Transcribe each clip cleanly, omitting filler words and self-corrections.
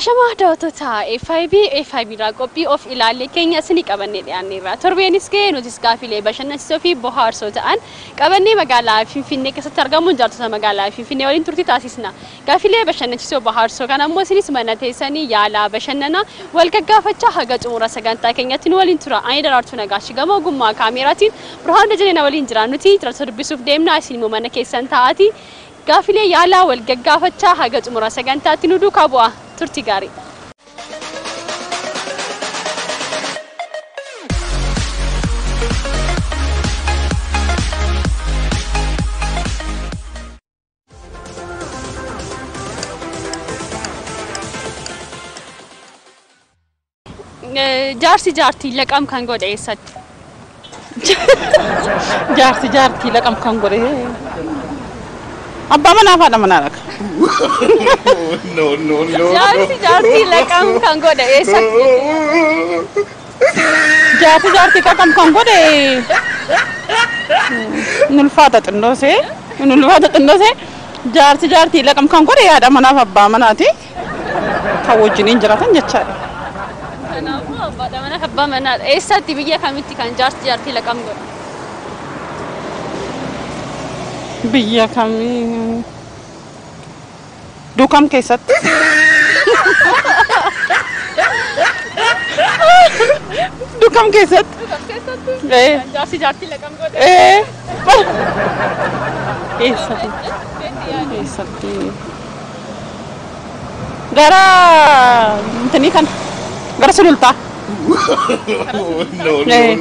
Ashamaa daawwattoota FIB FIB irraa qophii of ilaallee keenya isinii qabannee dhiyaanneerra. Torbeenis ga'ee nutis gaafilee bashannansiisoo fi bohaarsoo ta'an qabannee magaalaa Finfinnee keessatti argamuun jaalattoota magaalaa Finfinnee waliin turtii taasisna. Gaafilee bashannansiisoo bohaarsoo kana immoo isinis mana teessanii yaalaa bashannanaa wal gaggaafachaa haga xumura sagantaa keenyatti nu waliin tura. Ani Daraartuu Nagaash gama ogummaa kaameeraatiin Birhaan Dajanee waliin jira. Nuti jiraatota dubbisuuf deemna, isin immoo mana keessan taa'aatii gaafilee yaalaa wal gaggaafachaa haga xumura sagantaatti nu duukaa bu'a. Turtii gaarii. Jaarsi jaartii laqam kan godhe eessatti? Jaarsi jaartii laqam kan godhe abbaa manaa fi haadha manaa dhaqa. No, no, no. Jaarsi jaartii laqam kan godhe eessatti? Jaarsi jaartii laqam kan godhe nulfaata xinnoosee nulfaata xinnoosee jaarsi jaartii laqam kan godhe haadha manaa fi abbaa manaati kan wajjiniin jiraatan jechaadha. Kanaafuu abbaadha manaa fi abbaa manaadha. Eessatti, biyya kamitti kan jaarsi jaartii laqam godhe? Biyya kamii? Duukam keessatti. Duukam keessatti. Duukam keessatti? Ee. Kan jaarsi jaartii laqam godhe? Ee. Eessatti? Eessatti? Gara intinii kana. Gara sulultaa. No, no,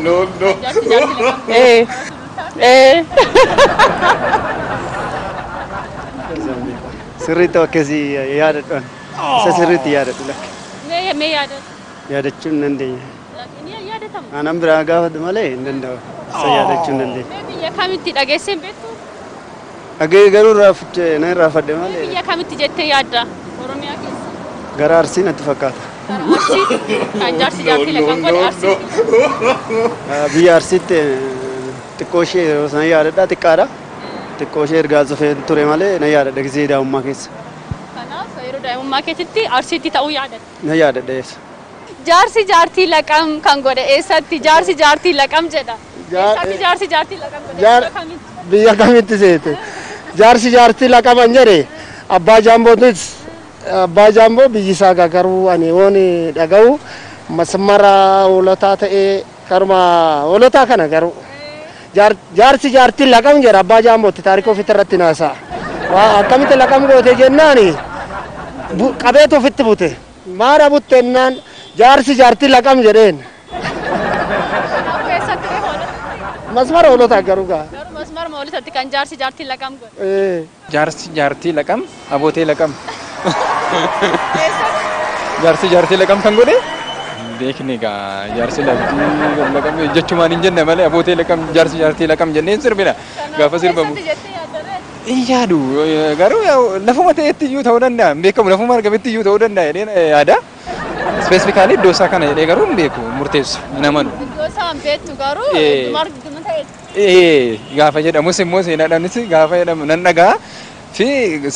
no, no. Jaarsi jaartii laqam godhe? Ee. Ee. Sirriitti akkasii yaadadhu. Isa sirriitti yaadadhu lakka. Mee mee yaadatu? Yaadachuu hin dandeenya. Ni yaadatama. Aannan biraa gaafadhu malee hin danda'u. Isa yaadachuu hin dandeenya. Mee biyya kamitti dhageessee hin beektu? Dhagee garuu irraa na irraafadhe Mee malee biyya kamitti jettee yaadda? Oromiyaa keessa. Gara Arsii natti fakkaata. Gara Arsiitti kan jaarsi jaartii laqam godhe Arsiitti. Biyya Arsiitti xiqqoo ishee yeroo sana yaadadha, xiqqaadha. Xiqqoo ishee ergaa zufee ture malee na yaadadha gisee daa'imummaa keessa. Kanaaf yeroo daa'imummaa keetitti Arsiitti ta'uu yaadatta. Na yaadadha eessa. Jaarsi jaartii laqam kan godhe eessatti? Jaarsi jaartii laqam jedha. Eessatti jaarsi jaartii laqam godhe? Biyya kamitti? Biyya kamitti seete? Jaarsi jaartii laqaman jedhe abbaa jaambootis, abbaa jaamboo biyyi isaa garuu ani yoon dhaga'u masmara hoolotaa ta'ee karuma hoolotaa kana garuu jaarsi jaartii laqam jedha abbaa jaambootti taarika ofitti irratti naasa'a. Waa akkamitti laqam goote jennaani qabeetu ofitti bute, maara buttennaan jaarsi jaartii laqam jedheen. Kanaafuu eessatti ree hoolota? Masmara hoolotaa garuu gaa. Garuu masmara hoolotatti kan jaarsi jaartii laqam godhe. Jaarsi jaartii laqam abootee laqam. Jaarsi jaartii laqam kan godhe beekni egaa jaarsi jaartii laqam jechumaan hin jenne malee abootee laqam jaarsi jaartii laqam jennee hin sirbina gaafa sirbamu. Eessatti jettee yaadda ree? Hin yaadu, garuu lafuma ta'etti iyyuu ta'uu danda'a, hin beekamu, lafuma argametti iyyuu ta'uu danda'a jedheen yaada. Specifically iddoo isaa kana jedhee garuu hin beeku, murteessu hin amanu. Iddoo isaa hin beektu garuu idduma argama ta'etti. Gaafa jedhamus immoo seenaadhaanis gaafa jedhamu nan dhagaa fi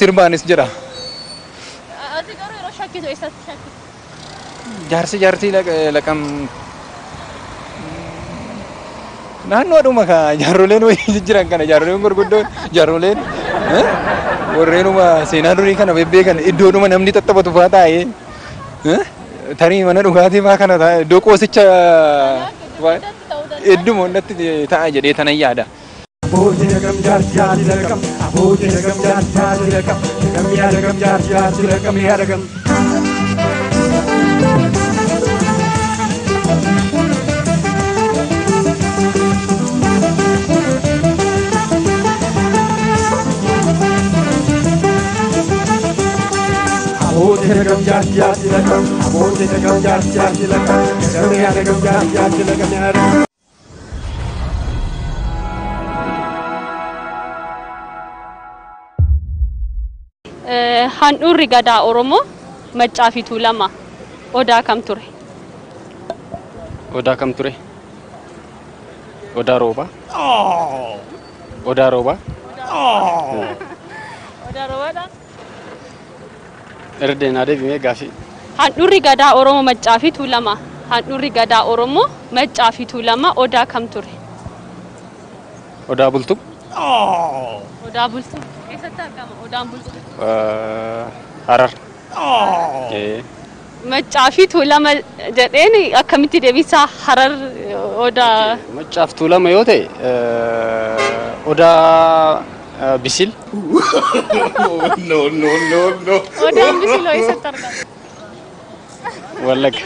sirbaanis jira. Ati garuu yeroo shakkitu eessatti shakkitu? Jaarsi jaartii laqam naannoodhuma ka jaarroleen wayii jiran kana, jaarroleen gurguddoon, jaarroleen warreenuma seenaa durii kana bebbeekan iddoodhuma namni tattaphatu fa'aa taa'ee tarii mana dhugaatii fa'aa kana taa'ee iddoo qoosicha idduma hundatti ta'a jedhee tanan yaada. Abootee laqam jaarsi jaartii laqam, abootee laqam jaarsi jaartii laqam, laqam yaa laqam jaarsi jaartii laqam yaa laqam. Abootee laqam jaarsi jaartii laqam, abootee laqam jaarsi jaartii laqam, laqam yaa laqam jaarsi jaartii laqam yaa laqam. Handhuurri gadaa Oromoo Maccaa fi Tuulama odaa kam ture? Odaa kam ture? Odaa roobaa. Odaa roobaa. Odaa roobaadha. Irra deemee gaafii. Handhuurri gadaa Oromoo Maccaa fi Tuulamaa. Handhuurri gadaa Oromoo Maccaa fi Tuulamaa odaa kam ture? Odaa Bultum. Odaa Bultum. Eessatti argama Odaan Bultum? Harar. Maccaa fi Tuulama jedheen akkamitti deebisaa Harar odaa? Maccaa fi Tuulama yoo ta'e odaa Bisil. No, no, no, no. Odaan Bisil eessatti argama? Wallagga.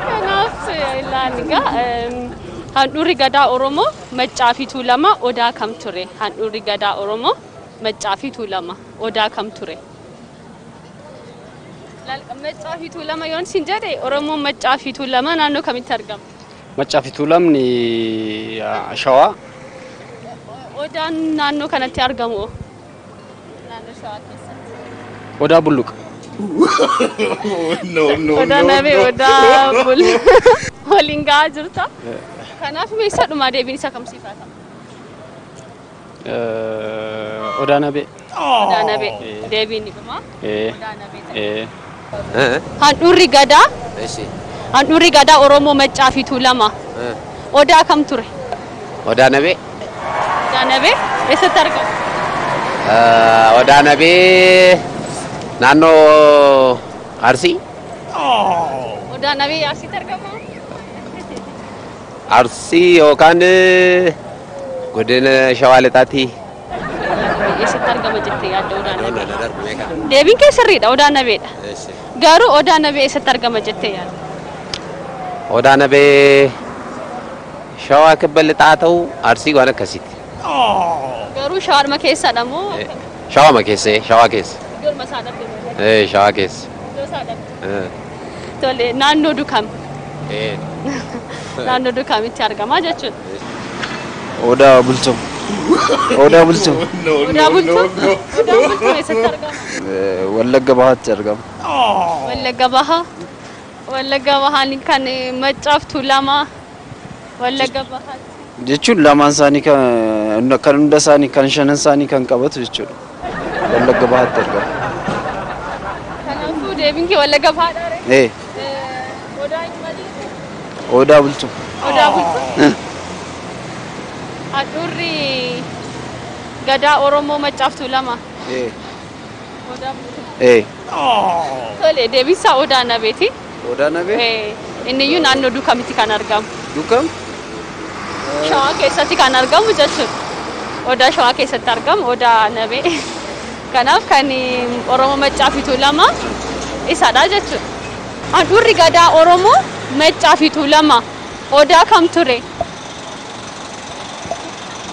Kanaaf ilaalli egaa handhuurri gadaa Oromoo Maccaa fi Tuulama odaa kam ture? Handhuurri gadaa Oromoo Maccaa fi Tuulama odaa kam ture? Maccaa fi Tuulama yoon siin jedhe Oromoon Maccaa fi Tuulama naannoo kamitti argama? Maccaa fi Tuulamni Shawaa. Odaan naannoo kanatti argamu naannoo Shawaa keessatti. Odaa Bulluqa. No, no, Odaa no, Nabee, no. odaa Bulluqa. Waliin gahaa jirta. Kanaaf meeshaa dhumaa deebiin isa kam siif haa ta'u? Odaa Nabee. Odaa Nabee. Deebiin ni dhumaa. Odaa Nabee ta'e. Handhuurri gadaa. Handhuurri gadaa Oromoo Maccaa fi Tuulama. Odaa kam ture? Odaa Nabee. Odaa Nabee eessatti argama? Odaa Nabee naannoo Arsii. Odaa Nabee Arsiitti argama? Arsii yookaan godina Shawaa Lixaatti. Eessatti argama jettee yaadda Odaa Nabee? Deebiin kee sirriidha, Odaa Nabeedha. Garuu Odaa Nabee eessatti argama jettee yaadda? Odaa Nabee Shawaa Kibba Lixaa ta'u Arsii waan akkasiiti. Garuu Shawaadhuma keessadha moo? Shawaama keessa, Shawaa keessa. Iddoon isaa dhabde. Shawaa keessa. Iddoo isaa dhabde. Tole naannoo Dukam. Naannoo Dukamitti argama jechuudha. Odaa Bultum. Odaa Bultum. Odaa Bultum? Odaa Bultum eessatti argama? Wallagga Bahaatti argama. Wallagga Bahaa. Wallagga Bahaan kan Maccaaf Tuulamaa. Wallagga Bahaatti. Jechuun lamaan isaanii kan hunda isaanii kan shanan isaanii kan qabatu jechuudha. Wallagga Bahaatti argama. Kanaafuu deebiin kee Wallagga Bahaadha ree? Odaa maali? Odaa Bultum. Odaa Bultum? Handhuurri gadaa Oromoo Maccaaf Tuulamaa. Odaa Bultum. Tole deebiin isaa Odaa Nabeeti. Odaa Nabee? Inniyyuu naannoo Dukamitti kan argamu. Dukam? Shawaa keessatti kan argamu jechuudha. Odaa Shawaa keessatti argamu Odaa Nabee. Kanaaf kan Oromoo Maccaa fi Tuulamaa isadha jechuudha. Handhuurri gadaa Oromoo Maccaa fi Tuulamaa odaa kam ture?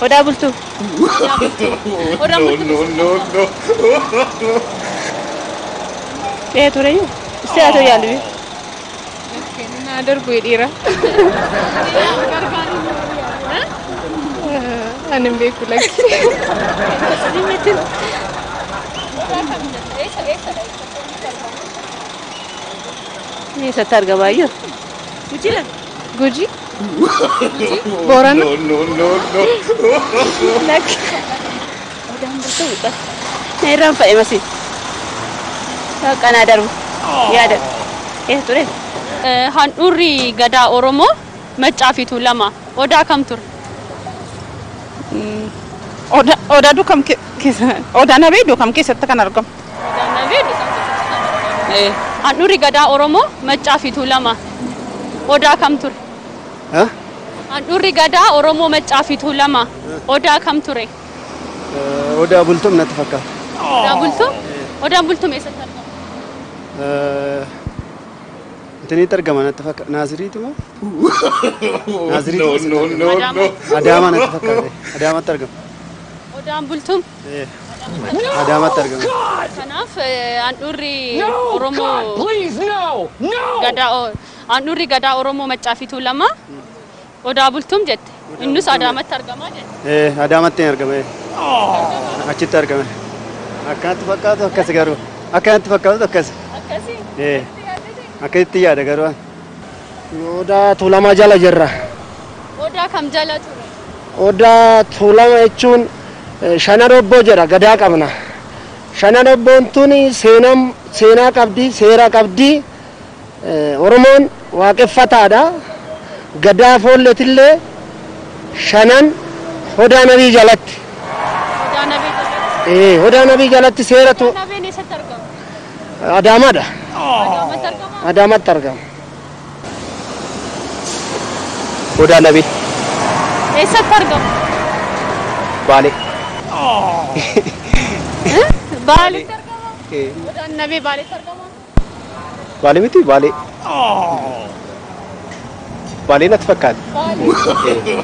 Odaa Bultum. Odaa Bultum. No, no, no. Ee tureyyuu. Isee haa ta'u yaallu. Naa darbu dhiira. Ani hin beeku lakki. Eessatti argama iyyuu? Gujii la? Gujii? Boorana? No, no, no, no. Lakki. Odaan Bultum na irraan fa'e masi. Qanaa darbu. Yaada. Eessa ture? Handhuurri gadaa Oromoo Maccaa fi Tuulamaa odaa kam ture? Odaa Dukam keessa Odaa Nabee Dukam keessatti kan argamu. Odaa Nabee Dukam keessatti kan argamu. Handhuurri gadaa Oromoo Maccaa fi Tuulamaa odaa kam ture? Handhuurri gadaa Oromoo Maccaa fi Tuulamaa odaa kam ture? Odaa Bultum natti fakkaata. Odaa Bultum? Odaan Bultum eessatti argama? Intinitti argama natti fakkaata. Naaziriitu moo? No, no, no, no. Adaamaa natti fakkaata. Adaamaatti argama. Odaan Bultum? Adaamaatti argama. Kanaaf handhuurri Oromoo gadaa handhuurri gadaa Oromoo Maccaa fi Tuulamaa Odaa Bultum jette. Innis Adaamaatti argama jette. Adaamaatti argama. Achitti argama. Akkanatti fakkaatu akkas garuu. Akkanatti fakkaatu akkas. Akkasii? Akkasitti yaada garuu. Odaa Tuulamaa jala jirra. Odaa kam jala ture? Odaa Tuulamaa jechuun shanan obboo jedha gadaa qabna. Shanan obboon tuni seenaan seenaa qabdi, seera qabdi. Oromoon waaqeffataadha. Gadaa foolletillee shanan Odaa Nabii jalatti. Odaa Nabii jalatti. Odaa Nabii jalatti seeratu. Odaa Nabiin eessatti argama? Adaamaadha. Adaamatti argama? Adaamatti argama. Odaa Nabii. Eessatti argama? Baalee. Baaleetti argama? Odaan Nabii Baaleetti argama? Baalee miti Baalee. Baalee natti fakkaata.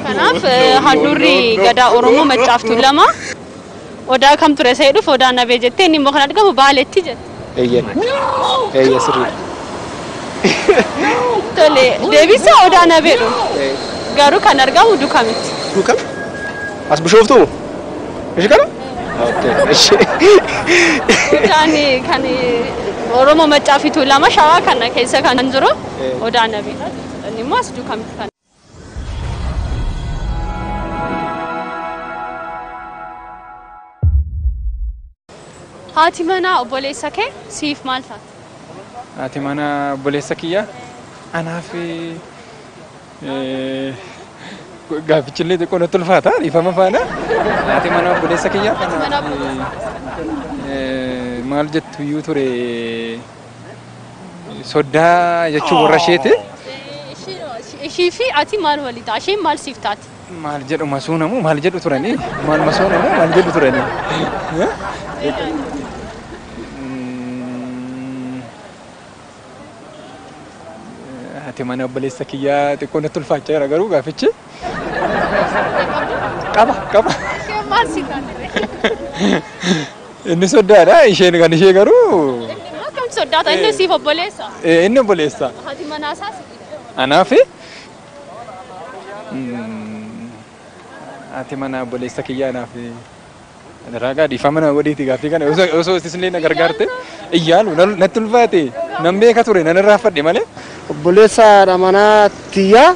Kanaaf handhuurri gadaa Oromoo Maccaaf Tuulama odaa kam ture isa jedhuuf Odaa Nabee jettee inni immoo kan argamu Baaleetti jette. Eeyyan. Eeyyan sirriidha. Tole deebisa Odaa Nabeedha. Garuu kan argamu Dukamitti. Dukam? As Bishooftuu? Ishi kana? Okay. Ishi. Odaan kan Oromoo Maccaaf Tuulama Shawaa kana keessa kan jiru Odaa Nabeedha. Inni immoo as Dukamitti kan. Haati manaa obboleessa kee siif maal taati? Haati manaa obboleessa kiyyaa anaaf gaaffichillee xiqqoo natti ulfaata dhiifama faana. Haati manaa obboleessa kiyyaa anaaf maal jettu iyyuu ture soddaa jechuun warra isheeti. Ishii fi ati maal walii ta'a? Isheen maal siif taati? Maal jedhu masuunamu maal jedhu turanii? Maal masuunamu maal jedhu turanii? Haati mana obboleessa kiyyaa xiqqoo natti ulfaachaa jira garuu gaafichi. Qaba qaba. Isheen maal siif taati? Inni soddaadha isheen kan ishee garuu. Inni akkam soddaata inni siif obboleessa? Inni obboleessa. Haati manaa isaa siif. Anaaf haati mana obboleessa kiyyaa anaaf raagaa dhiifama na godhiiti gaaffii kana osoo isinillee na gargaarte iyyaalu natti ulfaate nan beeka ture nan irraanfadhe malee. Obboleessa haadha manaa tiyyaa.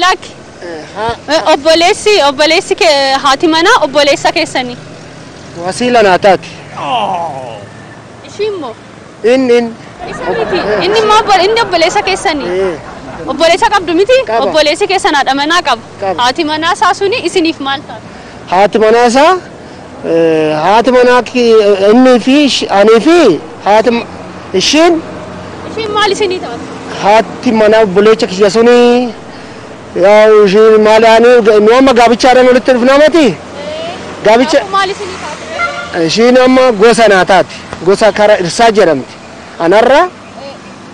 Lakki. Obboleessi obboleessi haati manaa obboleessa keessanii. Wasiila naa taati. Ishii immoo. Inni. Isa miti. Inni immoo inni obboleessa keessanii. Obboleessa qabdu miti? Obboleessi keessan haadha manaa qaba. Haati manaa isaa suni isiniif maal taati? Haati manaa isaa haati manaa inni fi anii fi haati ishiin. Ishiin maal isinii taati? Haati manaa obboleessa kiyya suni yaa ishiin maal ani nu amma gaabichaadhaan walitti dhufnaa miti? Gaabicha. Maal isinii taati? Ishiin amma gosa naa taati. Gosa kara irsaa jedhamti. Anarra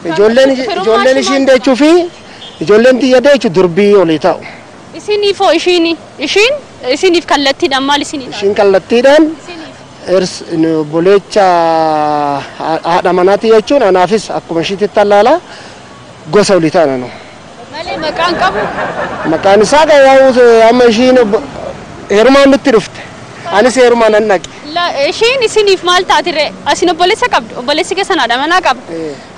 ijoolleen ishiin deechuu fi ijoolleen tiyya deechu durbii olii ta'u. Isiniifoo ishiin ishiin isiniif kallattiidhaan maal isinii taati? Ishiin kallattiidhaan obboleecha haadha manaati jechuun anaafis akkuma ishiitti allaala gosa olii ta'an anu. Malee maqaan qabu? Maqaan isaa yaa'u amma ishiin heerumaan nutti dhufte. Anis heerumaan nan dhaqe. Ishiin isiniif maal taatiree? Asin obboleessa qabdu. Obboleessi keessan haadha manaa qaba.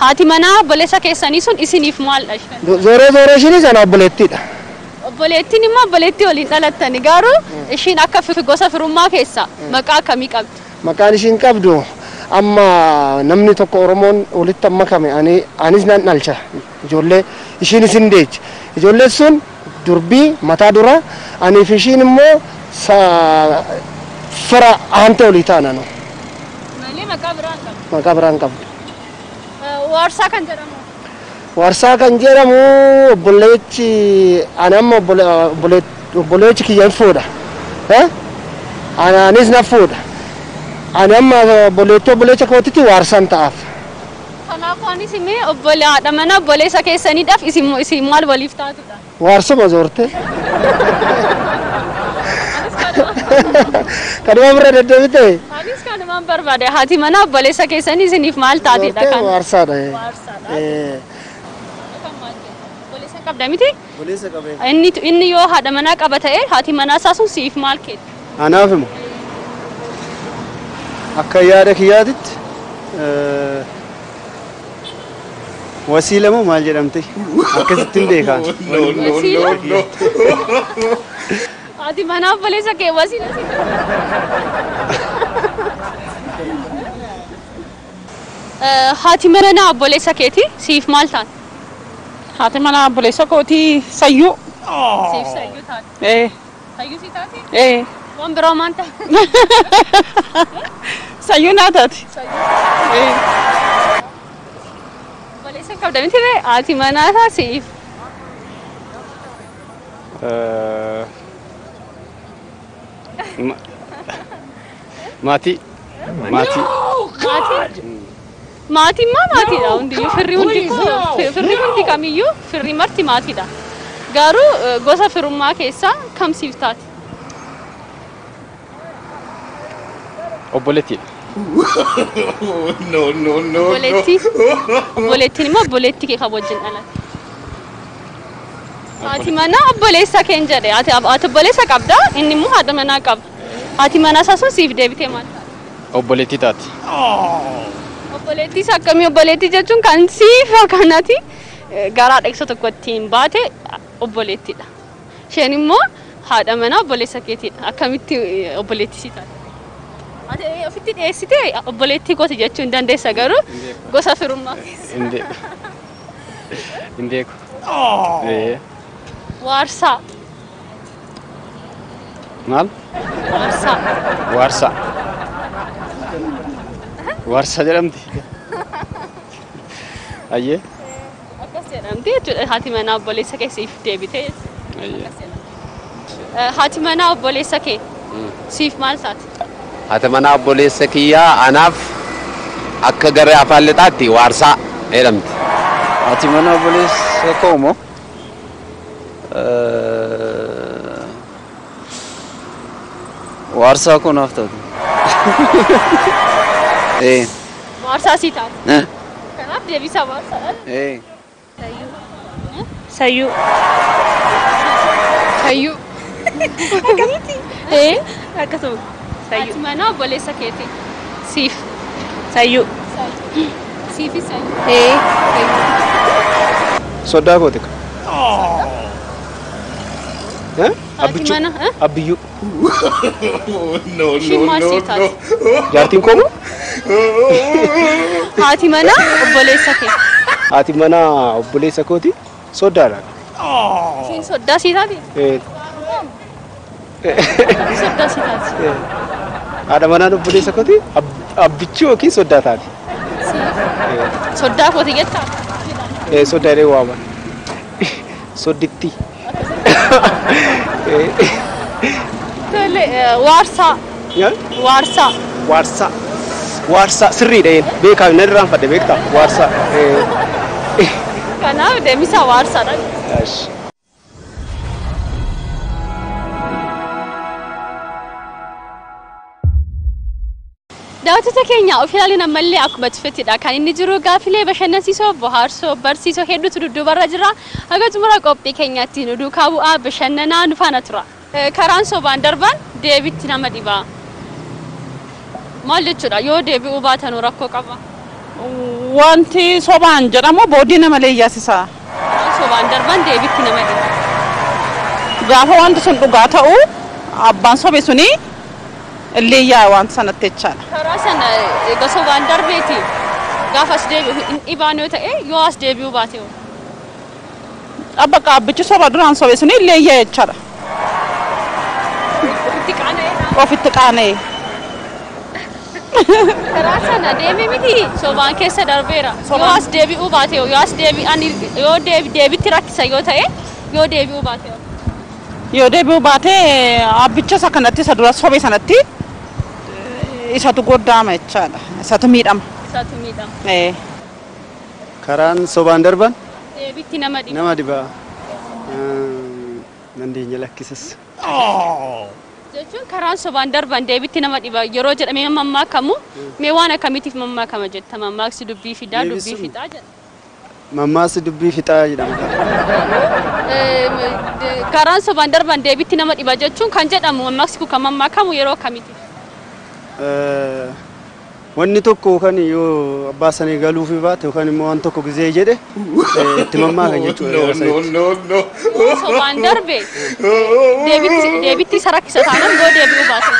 Haati manaa obboleessa keessanii sun isiniif maal dha? Zooree zooree ishiinis ana obboleettiidha. Obboleettiin immoo obboleettii waliin dhalattani garuu ishiin akka gosa firummaa keessa maqaa akkamii qabdi? Maqaan ishiin qabdu amma namni tokko Oromoon walitti makame anis nan dhalcha ijoollee ishiin isin deechi. Ijoolleen sun durbii mataa dura aniif ishiin immoo fira aantee olii ta'an anu. Malee maqaa biraan qabdu? Maqaa biraan qabdu. Waarsaa kan jedhamu? Waarsaa kan jedhamu obboleechi ani amma obboleechi kiyya hin fuudha. Anis na fuudha. Ani amma obboleettii obboleecha kootitti waarsaan ta'aaf. Kanaafuu anis immoo obbolee haadha manaa obboleessa keessaniidhaaf isin maal waliif taatudha? Waarsuma zoorte. Kanuma bira deddeebite? Anis kanumaan barbaade haati manaa obboleessa keessanii isiniif maal taatedha kan? Waarsaadha. Waarsaadha. Obboleessa qabda miti? Obboleessa qabee. Inni yoo haadha manaa qaba ta'e haati manaa isaa sun siif maal kenna? Anaaf immoo akka yaada kiyyaatitti wasiila moo maal jedhamti? Akkasitti hin beekan. Wasiila? Haati manaa obboleessa kee wasiila si Haati manaa obboleessa keetii siif maal taate? Haati manaa obboleessa kootii sayyuu. Siif sayyuu taate? Ee. Sayyuu si taate? Ee. Waan biroo maal taate? Sayyuu naa taate. Ee. Obboleessa qabda miti ree? Haati manaa isaa siif. Maatii. Maatii. Maatii? Maatiin maa maatiidha hundiyyuu firri hundi firri hundi kamiyyuu firri marti maatiidha. Garuu gosa firummaa keessaa kam siif taate? Obboleettiidha. No, no, no, no. Obboleettii? Obboleettiin immoo obboleettii kee kan wajjin dhalate. Haati manaa obboleessa keen jedhe. Ati obboleessa qabda inni immoo haadha manaa qaba. Haati manaa isaa sun siif deebitee maal taate? Obboleettii taati. Obboleettii isa akkamii? Obboleettii jechuun kan siif akkanati garaa dhaqsa tokko ittiin baate obboleettiidha. Isheen immoo haadha manaa obboleessa keetiidha. Akkamitti obboleettii si taate? Ati ofitti dhiyeessitee obboleettii kooti jechuu hin dandeessa garuu gosa firummaa keessa. Hin beeku. Waarsaa. Maal? Waarsaa. Waarsaa. Waarsaa jedhamti. Ayyee. Akkas jedhamti jechuudha. Haati manaa obboleessa kee siif deebitee jechuudha. Ayyee. Haati manaa obboleessa kee siif maal taate? Haati manaa obboleessa kiyyaa anaaf akka gara afaan lixaatti waarsaa jedhamti. Haati manaa obboleessa koo moo? Waarsaa koo naaf taate. Ee. Waarsaa sii taate? Kanaaf deebisaa waarsaadha. Ee. Sayyuu. Sayyuu. Akkamitti? Ee. Akkasuma. Haati manaa obboleessa keetii siif. Sayyuu. Siifis sayyuu. Ee. Soddaa kooti. Haati manaa. Abbiyyuu. No, Ishiin no, maal no, sii taate? no. Jaartiin koo moo? Haati manaa obboleessa kee. Haati manaa obboleessa kooti soddaadha. Ishiin soddaa sii taate? Ee. Soddaa sii taate. Haadha manaan obboleessa kooti abbichuu yookiin soddaa taati. Soddaa kooti jettaa? Ee soddaa jedhee waaman. Sodditti. Tole waarsaa. Waarsaa. Waarsaa. Waarsaa sirriidha een beekaa nan irraanfadhe beektaa waarsaa. Kanaaf deebisaa waarsaadha. Daawwattoota keenya of ilaaluun ammallee akkuma tufettidha. Kan inni jiru gaaffilee bashannansiisoo, bohaarsoo, barsiisoo hedduutu dudduubarra jira. Haga xumura qophii keenyaatti nu duukaa bu'aa bashannanaa nu faana tura. Karaan sobaan darban deebitti nama dhiba. Maal jechuudha yoo deebi'uu baatan rakkoo qaba? Wanti sobaan jedhamu booddee nama leeyyaasisa. Karaan sobaan darban deebitti nama dhiba. Gaafa wanti sun dhugaa ta'u abbaan sobe suni leeyyaa wanta sanatti jechaadha. Karaa sana egaa sobaan darbeeti gaafa as deebi'u hin dhibaan yoo ta'e yoo as deebi'uu baate hoo? Abba qaabbichi soba duraan sobe suni leeyyaa jechaadha. Ofitti qaana'eedha. Ofitti qaana'e. Karaa sana deeme miti sobaan keessa darbeera. Yoo as deebi'uu baate hoo? Yoo as deebi'an yoo deebitti rakkisa yoo ta'e yoo deebi'uu baate hoo? Yoo deebi'uu baate abbicha isa kanatti isa dura sobe sanatti isatu goddaama jechaadha. Isatu miidhama. Isatu miidhama. Ee. Karaan sobaan darban Deebitti nama dhiba. nama dhiba. Dandeenya lakkisas. Jechuun karaan sobaan darban deebitti nama dhiba yeroo jedhamee mammaakamu mee waan akkamiitiif mammaakama jetta? Mammaaksi dubbii fidaa dubbii fixaa jedha. Mammaasi dubbii fixaa jedhama. Karaan sobaan darban deebitti nama dhiba jechuun kan jedhamu mammaaksi kun kan mammaakamu yeroo akkamiiti? Wanni tokko yookaan yoo abbaa sanii galuufi baate yookaan immoo waan tokko gizee jedhe itti mammaakan jechuudha. No, no, no, no. Yoo sobaan darbe deebitti isa rakkisa taanaan yoo deebi'uu baate.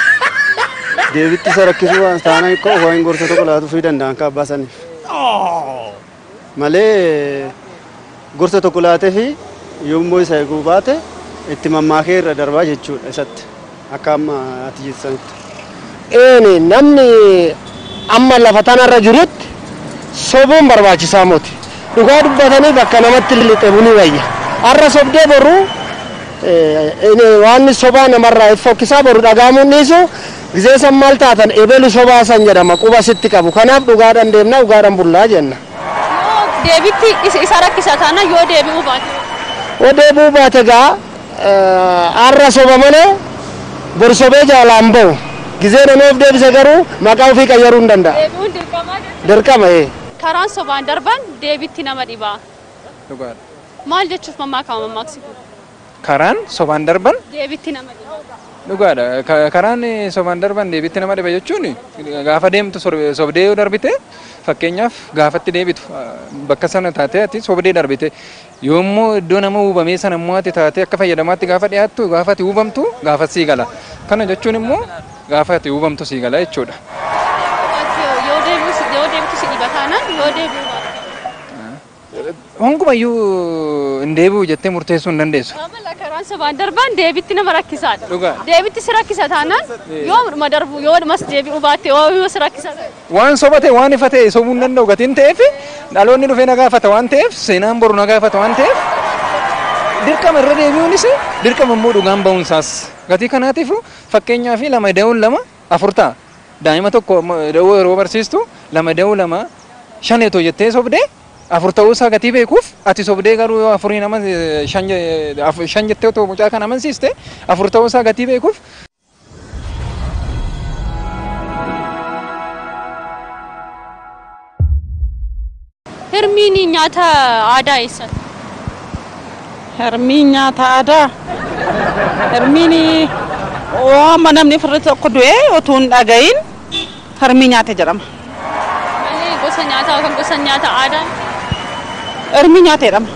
Deebitti isa rakkisuu taanaan koo waan gorsa tokko laatuufii danda'an kan abbaa saniif. Malee gorsa tokko laatee fi yommuu isa eeguu baate itti mammaakee irra darbaa jechuudha isatti akka amma ati jettanitti. Een namni amma lafa tanarra jirutti sobuun barbaachisaa miti. Dhugaa dubbatanii bakka namatti lixe bunii wayya. Har'a sobdee boruu waan sobaa namarraa fokkisaa boru dhagaamuun dhiisu gisee san maal taatan ebelu sobaa san jedhama quba sitti qabu. Kanaaf dhugaadhaan deemna dhugaadhaan bullaa jenna. Deebitti isa rakkisa taana yoo deebi'uu baate. Yoo deebi'uu baate gaa har'a soba malee boru sobee jaalaan bahu. Gisee namni of deebise garuu maqaa ofii qayyaruu hin danda'a. Deebi'uun dirqama jechuudha. Dirqama. Karaan sobaan darban deebitti nama dhiba. Dhugaadha. Maal jechuuf mammaakama mammaaksi kun? Karaan sobaan darban deebitti nama dhiba. Dhugaadha. Karaan sobaan darban deebitti nama dhiba jechuun gaafa deemtu sobdee yoo darbite fakkeenyaaf gaafatti deebitu bakka sana taatee ati sobdee darbite yoommoo iddoo nama hubamee sana immoo ati taatee akka fayyadamaatti gaafa dhiyaattu gaafa ati hubamtu gaafa sii gala. Kana jechuun immoo gaafa ati hubamtu sii gala jechuudha. Yoo deebitu si dhiba taanaan yoo deebi'uu baate. Hongumayyuu hin deebi'u jettee murteessuu hin dandeessu. Karaan sobaan darban deebitti nama rakkisaadha. Dhugaa. Deebitti si rakkisa taanaan yoo dhuma darbu yoo dhumas deebi'uu baatte yoo si rakkisa. Waan soba ta'e waan ifa ta'e sobuu hin danda'u gatiin ta'eef dhaloonni dhufee na gaafata waan ta'eef seenaan boru na gaafata waan ta'eef dirqama irra deebi'uunis dirqama immoo dhugaan ba'uunsaas gatii kanaatiif fakkeenyaaf 2 2 4 ta'a. Daa'ima tokko da'oo yeroo barsiistu 2 2 5 otoo jettee sobdee 4 ta'uusaa gatii beekuuf ati sobdee garuu yoo 4 nama 5 jettee otoo mucaa kana amansiiste 4 ta'uusaa gatii beekuuf. Hirmiin nyaata aadaa eessaati? Hirmiin nyaata aadaa? Hirmiin amma namni firri tokko du'ee otoo hin dhaga'iin hirmii nyaate jedhama. Malee gosa nyaataa yookaan gosa nyaata aadaa? Hirmii nyaate jedhama.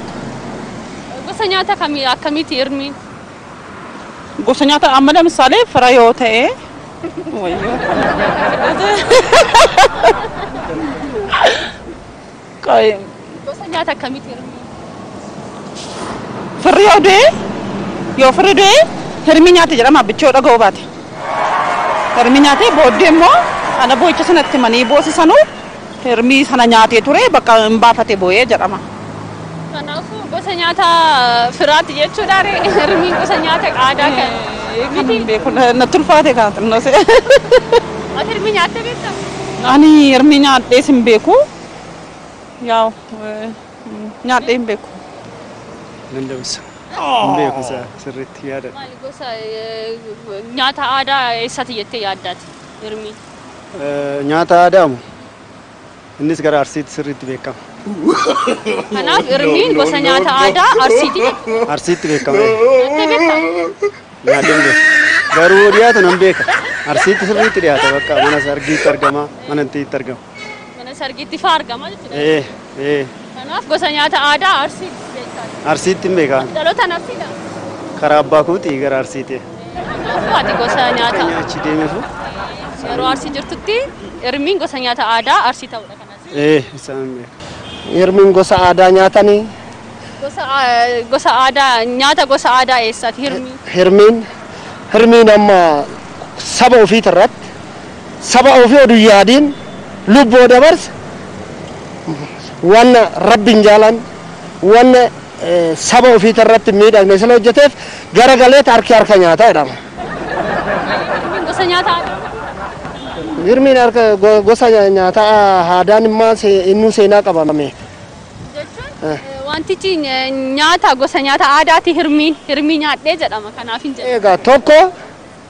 Gosa nyaata kamii akkamiiti hirmiin? Gosa nyaata amma ለምሳሌ fira yoo ta'e wayyoo. Gosa nyaata akkamiiti hirmiin? Firri yoo du'e yoo firri du'e hirmii nyaate jedhama bichoo dhaga'uu baate. Hirmii nyaate booddee immoo ana boo'icha sanatti manii boosisanuu hirmii sana nyaatee ture bakka hin baafate boo'ee jedhama. Kanaafuu gosa nyaata firaati jechuudha hirmiin gosa nyaata aadaa kan. Kan hin beeku natti ulfaate kan xinnoo se'e. Ati hirmii nyaattee beektaa? Ani hirmii nyaadhees hin beeku. Yaa'u nyaadhee hin beeku. Nan dabsa. Hin beeku isaa sirriitti yaadadha. Maali gosa nyaata aadaa eessaati jettee yaaddaati hirmiin? Nyaata aadaamu innis gara Arsiitti sirriitti beekama. Kanaaf hirmiin gosa nyaata aadaa Arsiiti jechuudha. Arsiitti beekama. Nyaattee beektaa? Nyaadhee hin beeku. Garuu dhiyaatu nan beeka. Arsiitti sirriitti dhiyaata bakka mana sargiitti argama, mana intiitti argama. Mana sargiitti fa'aa argama jechuudha. Kanaaf gosa nyaata aadaa Arsiitti beektaa. Arsiitti hin beekaa. Dhalootaan Arsiidha? Karaa abbaa kootii gara Arsiiti. Kanaafuu ati gosa nyaata. Achi deemeefu. Yeroo Arsii jirtutti hirmiin gosa nyaata aadaa Arsii ta'uudha kanas. Isaan beeka. Hirmiin gosa aadaa nyaatanii. Gosa aadaa nyaata gosa aadaa eessaati hirmiin? Hirmiin hirmiin amma saba ofiit irratti saba ofii oduu yaadiin lubbuu dabarsa waan rabbiin jaalan waan saba ofiit irratti miidhagne sila hojjeteef gara galeet harki harka nyaataa jedhama. Hirmiin gosa nyaata aadaa? Hirmiin harka gosa nyaataa aadaan immoo innuu seenaa qabame. Jechuun wantichi nyaata gosa nyaata aadaati hirmiin hirmii nyaadhee jedhama kanaaf hin jedhamu. Egaa tokko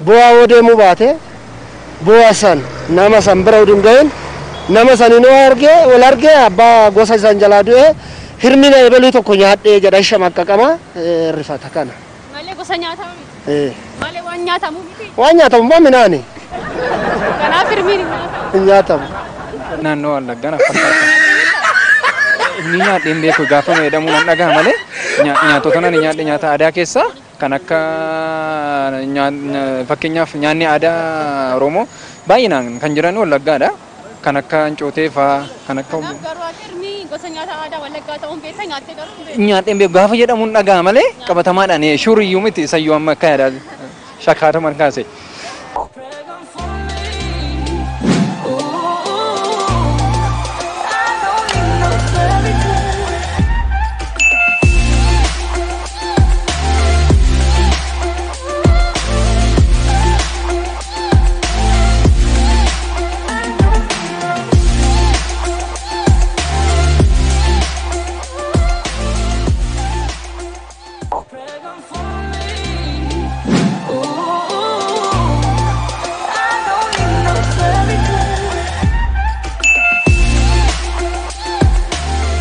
bu'aa yoo deemuu baate bu'aa san nama san bira oduu hin gahin nama san inni argee wal argee abbaa gosa isaan jalaa du'e hirmiin eebaluu tokko nyaadhee jedha shamaqqaqama rifata kana. Malee gosa nyaatamu miti. Malee waan nyaatamu miti. Waan nyaatamu moo minaani? Kanaaf hirmiin hin nyaatamu. Hin nyaatamu. Naannoo Wallaggaa na fakkaata. Inni nyaadhee hin beeku gaafa jedhamu nan dhaga'a malee nyaatota nan nyaadhe nyaata aadaa keessaa kan akka fakkeenyaaf nyaanni aadaa Oromoo baay'inaan kan jiran Wallaggaadha. Kan akka ancootee faa kan akka Kanaaf garuu ati hirmii gosa nyaata aadaa Wallaggaa ta'uun beekta, nyaattee garuu hin beektu. Nyaadheen beeku gaafa jedhamuun dhagaa malee qabatamaadhaan shuriyyuu miti, isayyuu amma akka yaadaa shakaataman kaase.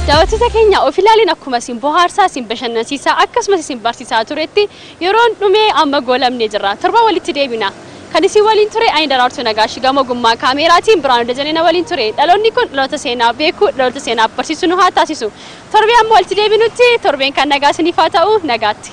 Daawwattoota keenya, of ilaaliin akkuma isin bohaarsaa, isin bashannansiisaa, akkasumas isin barsiisaa turetti yeroon dhumee amma goolamnee jirra. Torba walitti deebina. Kan isin waliin ture ani Daraartuu Nagaashi, gama ogummaa kaameeraatiin Biraanuu Dajanee na waliin ture. Dhaloonni kun dhaloota seenaa beekuu, dhaloota seenaa barsiisu nu haa taasisu. Torbee amma walitti deebinutti torbeen kan nagaa isiniif haa ta'u, nagaatti.